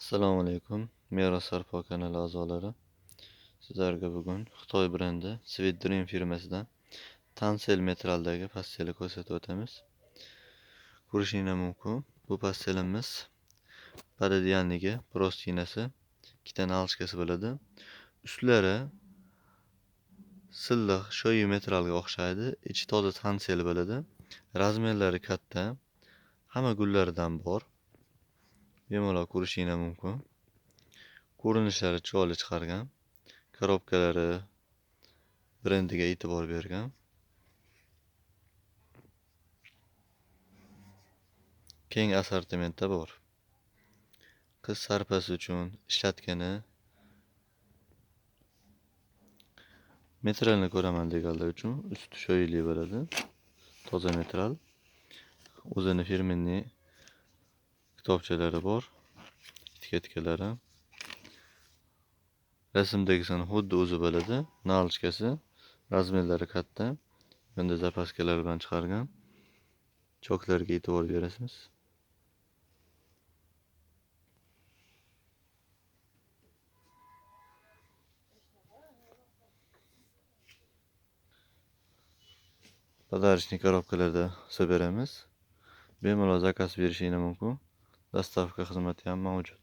Assalomu alaykum, Meros Sarpo kanali a'zolari. Sizlarga bugun Xitoy brendi Sweet Dream firmasidan Tansel metraldagi pastelni ko'rsatib o'tamiz. Ko'rishingiz mumkin. Bu pastelimiz pododiyalnigi, prostinasi, ikkita nalchkasi bo'ladi. Ustlari silliq shoyi metralga o'xshaydi, ichi toza tansel bo'ladi. Razmerlari katta, hamma gullaridan bor. Bemalol ko'rishingiz mumkin. Ko'rinishlari chiroyli chiqargan. Korobkalari brendiga e'tibor bergan. Keng assortimentda bor. Qiz sarpasi uchun ishlatgani metralni ko'raman deganlar uchun usti shoyili bo'ladi. Toza metral. O'zini firmenniy kitobchalari bor, etiketkalari. Rasmdagisini xuddi o'zi bo'ladi. Nalchkasi, razmerlari katta. Bunda zapaskalar bilan chiqargan. Choklarga e'tibor berasiz. Подарочный korobkalarda solib beramiz. Bemalol zakaz berishingiz mumkin. Dostavka xizmati ham mavjud.